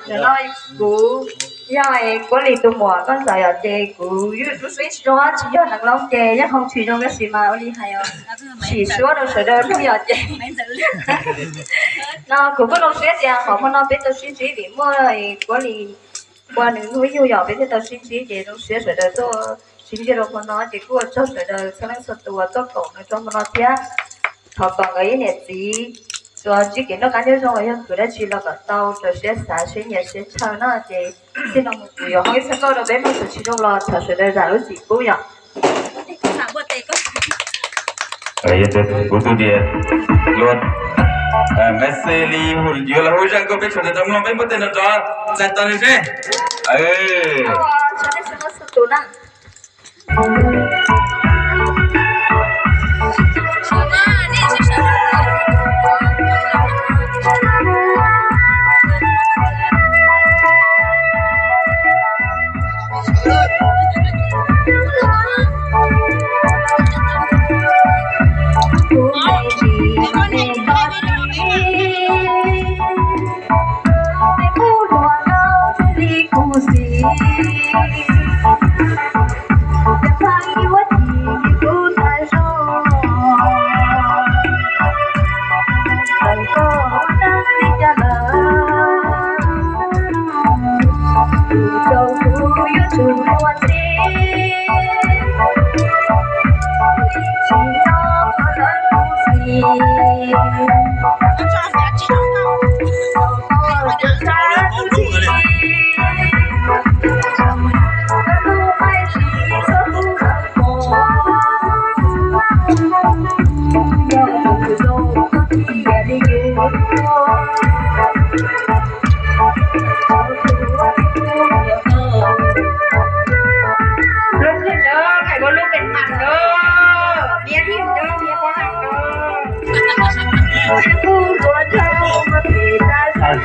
Ntawm no kuv yog Kuab Lis tus muam koj ntxawm yom, ces kuv yus lub suab tsis zoo, tsis yog neeg loj ces yeej hoo tsis zoo, tab sis mas ua li hais os, sim suab rau sawv daws hnub yom ces no kuv kuj zoo siab tias qhov hmo no peb tau sib ntsib vim muaj Kuab Lis ua nws hnub yug yom, peb thiaj tau sib ntsib ces zoo siab sawv daws tuaj sib ntsib rau hmo no ces kuj ua tsaug sawv daws txhua leej txhua tus uas tuaj koom nws rau hmo no thiab. Thov kom nkawd ib niam txiv tsuas ntsib kev noj qab nyob zoo, yog khwv dab tsi los kom tau raws siab xav siab nyiam siab ntshaw no ces txij no mus kuv yuav hau ib txhia nkauj rau peb mloog, txawm tsis zoo los thov sawv daws zam lub txim pub yom. Kuv tus niam luag Maiv Xes Lis yuav los hu zaj nkauj peb sawv daws tau mloog, peb npuaj tej no rov txais tos nws seb.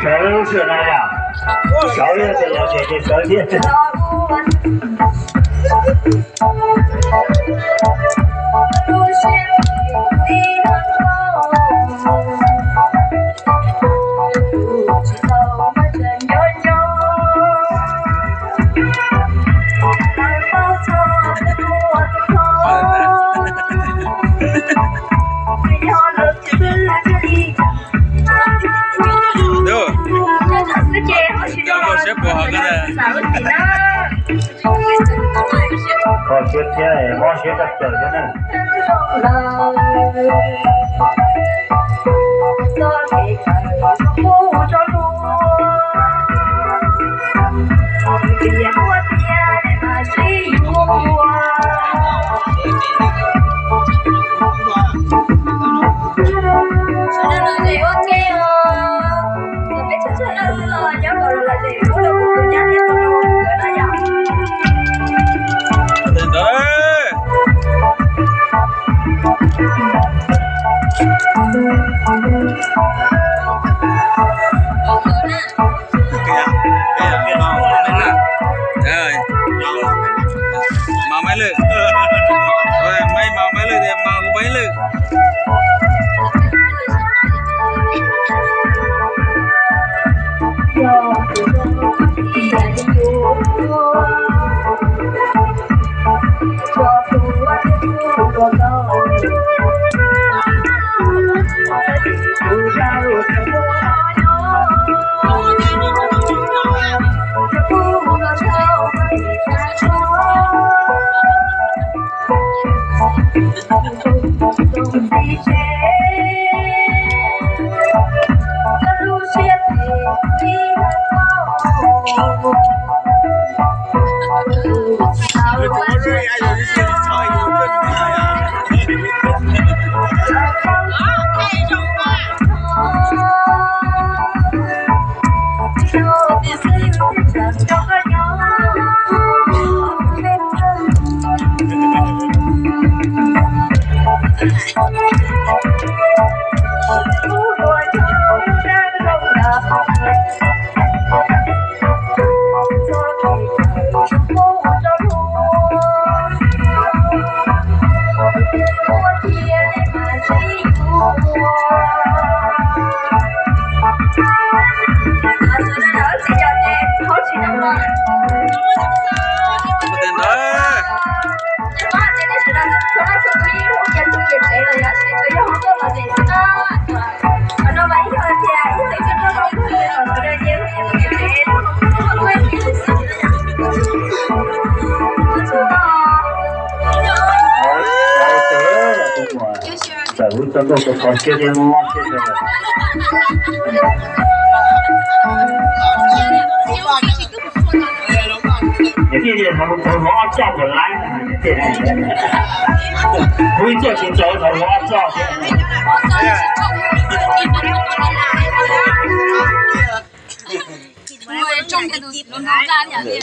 Sawv sawv no yom, sawv yog tias los ces sawv thiab. Kho siab thiab mob siab tag kawg thiab na. Mas maiv lwj, maiv mas maiv lwj, mas maiv lwj. Ua ntej ntawd. Tawm lub txoj nkauj tau kho siab thiab mob siab rau. Yog thiaj li thov luag ob txoj puas laib, kuv ib txoj tsis txaus thov luag ob txoj thiab.